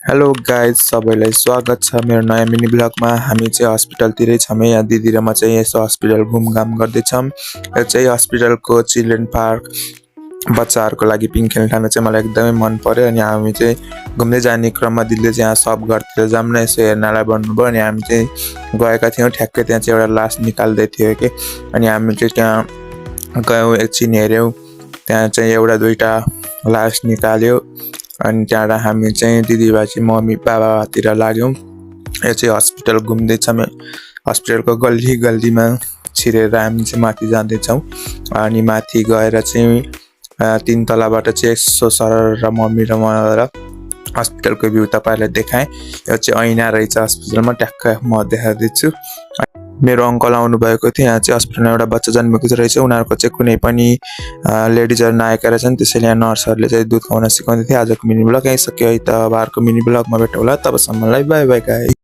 Hello guys सबैलाई स्वागत छ मेरो नयाँ मिनी ब्लगमा। हामी चाहिँ हस्पिटलतिरै छौँ। यहाँ दिदी र म चाहिँ यसो हस्पिटल घुमघाम गर्दैछौँ। यो चाहिँ हस्पिटलको चिल्ड्रेन पार्क बच्चाहरूको लागि पिङ खेल्ने ठाउँ चाहिँ मलाई एकदमै मन पर्यो। अनि हामी चाहिँ घुम्दै जाने क्रममा दिदीले चाहिँ यहाँ सब घरतिर जाऊँ न यसो हेर्नलाई भन्नुभयो। अनि हामी चाहिँ गएका थियौँ। ठ्याक्कै त्यहाँ चाहिँ एउटा लास निकाल्दै थियो कि। अनि हामी चाहिँ त्यहाँ गयौँ, एकछिन हेऱ्यौँ। त्यहाँ चाहिँ एउटा दुईटा लास निकाल्यो। अनि त्यहाँबाट हामी चाहिँ दिदीभाइ चाहिँ मम्मी बाबातिर लाग्यौँ। यो चाहिँ हस्पिटल घुम्दैछौँ। हस्पिटलको गल्ली गल्लीमा छिरेर हामी चाहिँ माथि जाँदैछौँ। अनि माथि गएर चाहिँ 3 तलाबाट चाहिँ यसो सर र मम्मी र म हस्पिटलको भ्यू तपाईँहरूलाई देखाएँ। यो चाहिँ ऐना रहेछ हस्पिटलमा, ट्याक्क म देखाइदिन्छु। मेरो अङ्कल आउनु भएको थियो। यहाँ चाहिँ हस्पिटलमा एउटा बच्चा जन्मेको रहेछ। उनीहरूको चाहिँ कुनै पनि लेडिजहरू नआएका रहेछन्, त्यसैले यहाँ नर्सहरूले चाहिँ दुध खुवाउन सिकाउँदै थियो। आजको मिनी ब्लग यहीँ सक्यो। है त बारको मिनी ब्लगमा भेटौँला, तबसम्मलाई बाई बाई गाइस।